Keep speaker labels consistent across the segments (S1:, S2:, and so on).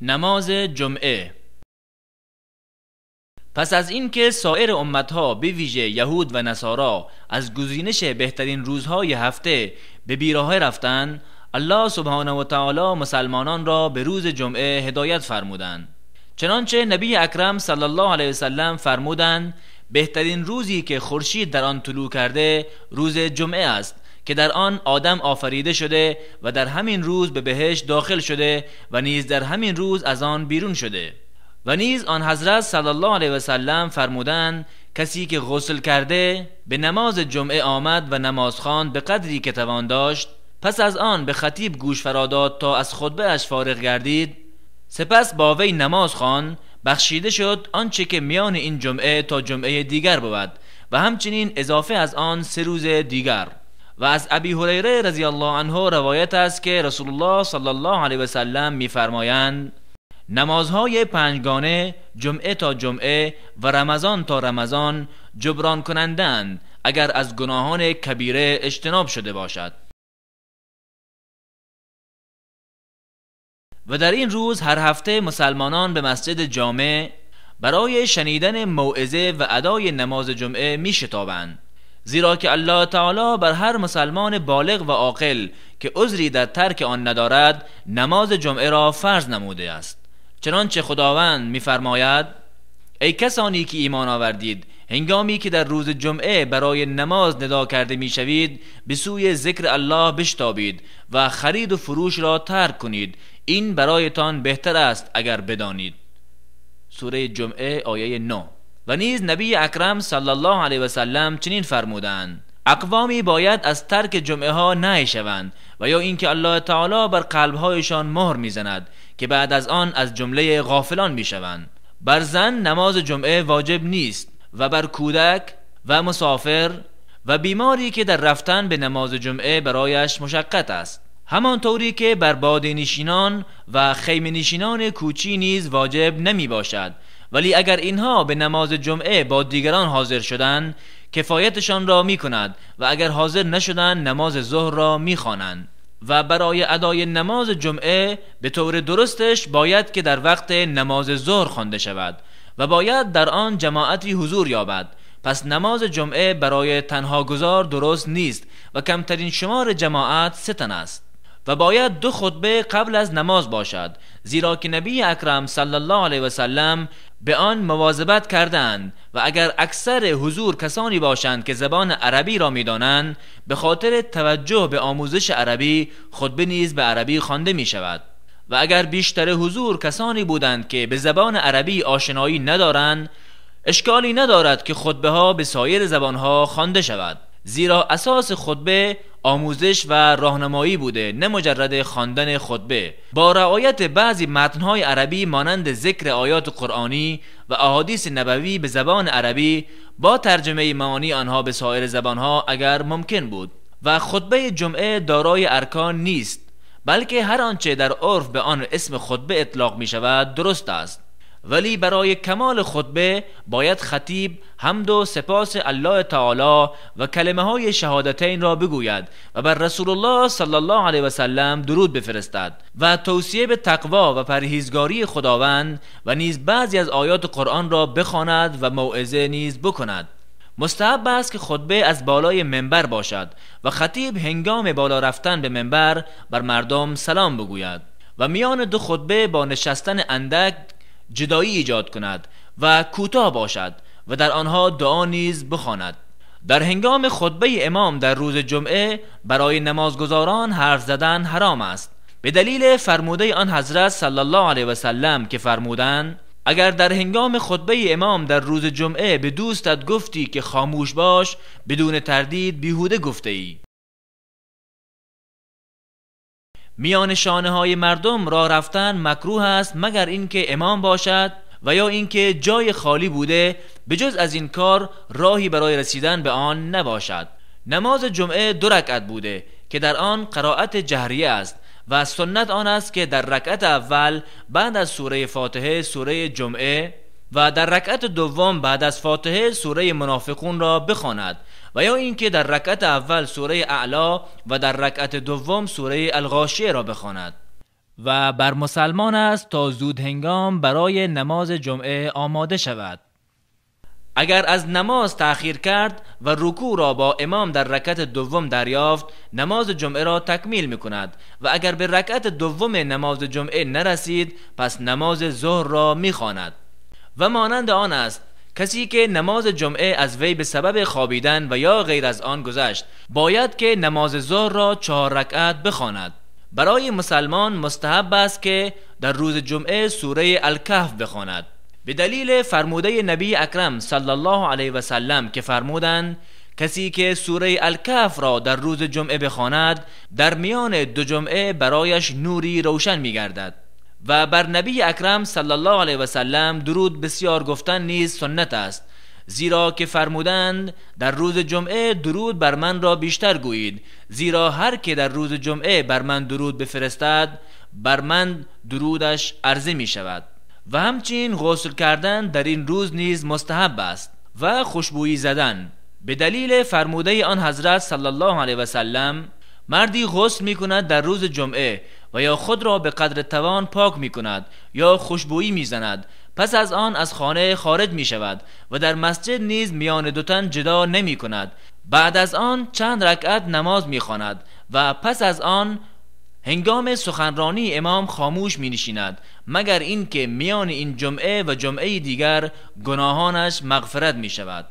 S1: намози ҷумъа. пас аз инки سایر امتها به ویژه یهود و نصارا از گزینش بهترین روزهای هفته به بیراهه رفتند، الله سبحانه و تعالی مسلمانان را به روز جمعه هدایت فرمودند. چنانچه نبی اکرم صلی الله علیه وسلم فرمودند: بهترین روزی که خورشید در آن طلوع کرده روز جمعه است که در آن آدم آفریده شده و در همین روز به بهشت داخل شده و نیز در همین روز از آن بیرون شده. و نیز آن حضرت صلی الله علیه و سلم فرمودند: کسی که غسل کرده به نماز جمعه آمد و نماز خواند به قدری که توان داشت، پس از آن به خطیب گوش فرا داد تا از خطبه اش فارغ گردید، سپس با وی نماز خواند، بخشیده شد آنچه که میان این جمعه تا جمعه دیگر بود و همچنین اضافه از آن 3 روز دیگر. و از ابی هریره رضی الله عنه روایت است که رسول الله صلی الله علیه و سلم می‌فرمایند: نمازهای 5گانه جمعه تا جمعه و رمضان تا رمضان جبران کنندند اگر از گناهان کبیره اجتناب شده باشد. و در این روز هر هفته مسلمانان به مسجد جامع برای شنیدن موعظه و ادای نماز جمعه می شتابند، زیرا که الله تعالی بر هر مسلمان بالغ و عاقل که عذری در ترک آن ندارد نماز جمعه را فرض نموده است. چنانچه خداوند می‌فرماید: ای کسانی که ایمان آوردید، هنگامی که در روز جمعه برای نماز ندا کرده می‌شوید به سوی ذکر الله بشتابید و خرید و فروش را ترک کنید، این برایتان بهتر است اگر بدانید. سوره جمعه آیه 9. و نیز نبی اکرم صلی الله علیه و سلم چنین فرمودند: اقوامی باید از ترک جمعه ها نهی شوند و یا اینکه الله تعالی بر قلبهایشان مهر میزند که بعد از آن از جمله غافلان میشوند. بر زن نماز جمعه واجب نیست و بر کودک و مسافر و بیماری که در رفتن به نماز جمعه برایش مشقت است، همانطوری که بر بادیه نشینان و خیمه نشینان کوچی نیز واجب نمی باشد. ولی اگر اینها به نماز جمعه با دیگران حاضر شدند کفایتشان را می کند و اگر حاضر نشدند نماز ظهر را می خوانند. و برای ادای نماز جمعه به طور درستش باید که در وقت نماز ظهر خوانده شود و باید در آن جماعتی حضور یابد. پس نماز جمعه برای تنها گزار درست نیست و کمترین شمار جماعت 3 تن است و باید 2 خطبه قبل از نماز باشد، زیرا که نبی اکرم صلی الله علیه و سلم به آن مواظبت کردند و اگر اکثر حضور کسانی باشند که زبان عربی را می‌دانند، به خاطر توجه به آموزش عربی خطبه نیز به عربی خوانده می شود. و اگر بیشتر حضور کسانی بودند که به زبان عربی آشنایی ندارند، اشکالی ندارد که خطبه ها به سایر زبانها خوانده شود، زیرا اساس خطبه آموزش و راهنمایی بوده، نه مجرد خواندن خطبه. با رعایت بعضی متن‌های عربی مانند ذکر آیات قرآنی و احادیث نبوی به زبان عربی با ترجمه معانی آنها به سایر زبانها اگر ممکن بود. و خطبه جمعه دارای ارکان نیست، بلکه هر آنچه در عرف به آن اسم خطبه اطلاق می شود درست است. ولی برای کمال خطبه باید خطیب حمد و سپاس الله تعالی و کلمه های شهادتین را بگوید و بر رسول الله صلی الله علیه و سلم درود بفرستد و توصیه به تقوا و پرهیزگاری خداوند و نیز بعضی از آیات قرآن را بخواند و موعظه نیز بکند. مستحب است که خطبه از بالای منبر باشد و خطیب هنگام بالا رفتن به منبر بر مردم سلام بگوید و میان 2 خطبه با نشستن اندک جدایی ایجاد کند و کوتاه باشد و در آنها دعا نیز بخواند. در هنگام خطبه امام در روز جمعه برای نمازگزاران حرف زدن حرام است، به دلیل فرموده آن حضرت صلی الله علیه و سلم که فرمودند: اگر در هنگام خطبه امام در روز جمعه به دوستت گفتی که خاموش باش، بدون تردید بیهوده گفته ای. میان شانه های مردم راه رفتن مکروه است مگر اینکه امام باشد و یا اینکه جای خالی بوده، به جز از این کار راهی برای رسیدن به آن نباشد. نماز جمعه 2 رکعت بوده که در آن قرائت جهریه است و سنت آن است که در رکعت اول بعد از سوره فاتحه سوره جمعه و در رکعت دوم بعد از فاتحه سوره منافقون را بخواند و یا اینکه در رکعت اول سوره اعلی و در رکعت دوم سوره الغاشیه را بخواند. و بر مسلمان است تا زود هنگام برای نماز جمعه آماده شود. اگر از نماز تأخیر کرد و رکوع را با امام در رکعت دوم دریافت، نماز جمعه را تکمیل می کند و اگر به رکعت دوم نماز جمعه نرسید پس نماز ظهر را می خواند. و مانند آن است کسی که نماز جمعه از وی به سبب خوابیدن و یا غیر از آن گذشت، باید که نماز ظهر را 4 رکعت بخواند. برای مسلمان مستحب است که در روز جمعه سوره الکهف بخواند، به دلیل فرموده نبی اکرم صلی الله علیه و سلم که فرمودند کسی که سوره الکهف را در روز جمعه بخواند در میان دو جمعه برایش نوری روشن می‌گردد. و بر نبی اکرم صلی الله علیه و سلم درود بسیار گفتن نیز سنت است، زیرا که فرمودند در روز جمعه درود بر من را بیشتر گویید، زیرا هر که در روز جمعه بر من درود بفرستد بر من درودش عرضه می شود. و همچنین غسل کردن در این روز نیز مستحب است و خوشبویی زدن، به دلیل فرموده آن حضرت صلی الله علیه و سلم مردی غسل می کند در روز جمعه و یا خود را به قدر توان پاک می کند یا خوشبویی می زند، پس از آن از خانه خارج می شود و در مسجد نیز میان دو تن جدا نمی کند. بعد از آن چند رکعت نماز می خواند و پس از آن هنگام سخنرانی امام خاموش می نشیند، مگر اینکه میان این جمعه و جمعه دیگر گناهانش مغفرت می شود.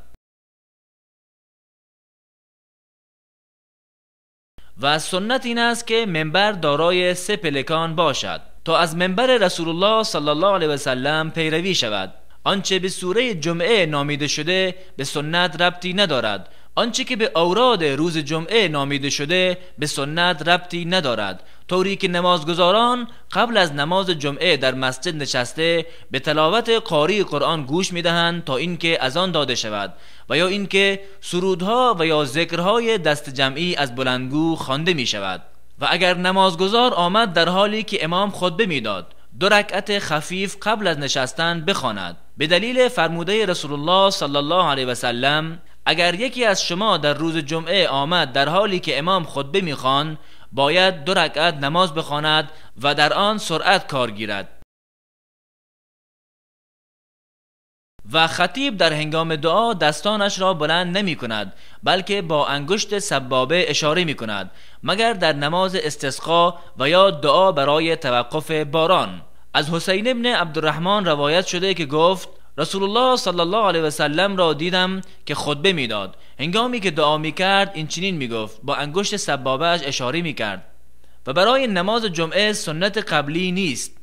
S1: و سنت این است که منبر دارای 3 پلکان باشد تا از منبر رسول الله صلی الله علیه و سلم پیروی شود. آنچه به سوره جمعه نامیده شده به سنت ربطی ندارد، آنچه که به اوراد روز جمعه نامیده شده به سنت ربطی ندارد، طوری که نمازگزاران قبل از نماز جمعه در مسجد نشسته به تلاوت قاری قرآن گوش میدهند تا اینکه اذان داده شود و یا اینکه سرودها و یا ذکرهای دست جمعی از بلندگو خوانده می شود. و اگر نمازگزار آمد در حالی که امام خطبه میداد، 2 رکعت خفیف قبل از نشستن بخواند، به دلیل فرموده رسول الله صلی الله علیه و سلم اگر یکی از شما در روز جمعه آمد در حالی که امام خطبه میخواند، باید 2 رکعت نماز بخواند و در آن سرعت کار گیرد. و خطیب در هنگام دعا دستانش را بلند نمی کند، بلکه با انگشت سبابه اشاره می کند، مگر در نماز استسقا و یا دعا برای توقف باران. از حسین ابن عبدالرحمن روایت شده که گفت رسول الله صلی الله علیه و سلم را دیدم که خطبه میداد، هنگامی که دعا میکرد این چنین میگفت، با انگشت سبابه‌اش اشاره میکرد. و برای نماز جمعه سنت قبلی نیست،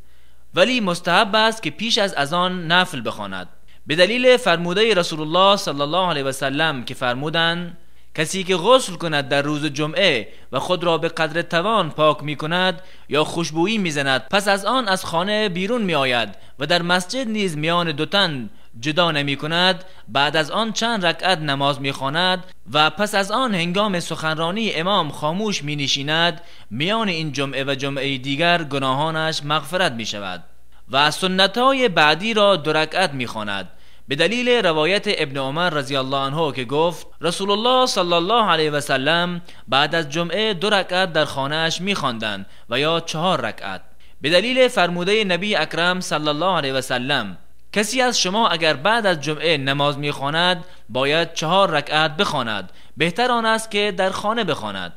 S1: ولی مستحب است که پیش از اذان نفل بخواند، به دلیل فرموده رسول الله صلی الله علیه و سلم که فرمودند کسی که غسل کند در روز جمعه و خود را به قدر توان پاک می کند یا خوشبویی می زند، پس از آن از خانه بیرون می آید و در مسجد نیز میان دو تن جدا نمی کند، بعد از آن چند رکعت نماز می خواند و پس از آن هنگام سخنرانی امام خاموش می نشیند، میان این جمعه و جمعه دیگر گناهانش مغفرت می شود. و سنت‌های بعدی را 2 رکعت می خواند، به دلیل روایت ابن عمر رضی الله عنه که گفت رسول الله صلی الله علیه و سلم بعد از جمعه 2 رکعت در خانه‌اش می‌خواندند و یا 4 رکعت. به دلیل فرموده نبی اکرم صلی الله علیه و سلم کسی از شما اگر بعد از جمعه نماز می‌خواند باید 4 رکعت بخواند، بهتر آن است که در خانه بخواند.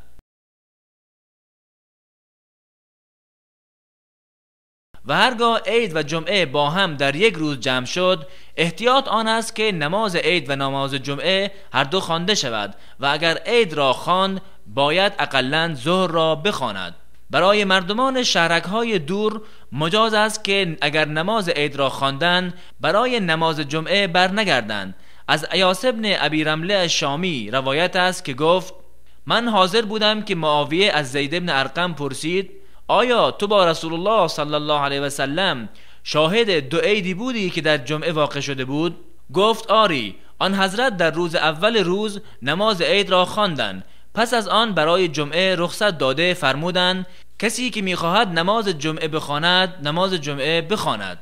S1: و هرگاه عید و جمعه با هم در یک روز جمع شد، احتیاط آن است که نماز عید و نماز جمعه هر دو خوانده شود و اگر عید را خواند باید اقلاً ظهر را بخواند. برای مردمان شهرک‌های دور مجاز است که اگر نماز عید را خواندند برای نماز جمعه بر نگردند. از ایاس بن ابی رمله شامی روایت است که گفت من حاضر بودم که معاویه از زید بن ارقم پرسید آیا تو با رسول الله صلی الله علیه و سلم شاهد 2 عیدی بودی که در جمعه واقع شده بود؟ گفت آری، آن حضرت در روز اول روز نماز عید را خواندند، پس از آن برای جمعه رخصت داده فرمودند کسی که میخواهد نماز جمعه بخواند نماز جمعه بخواند.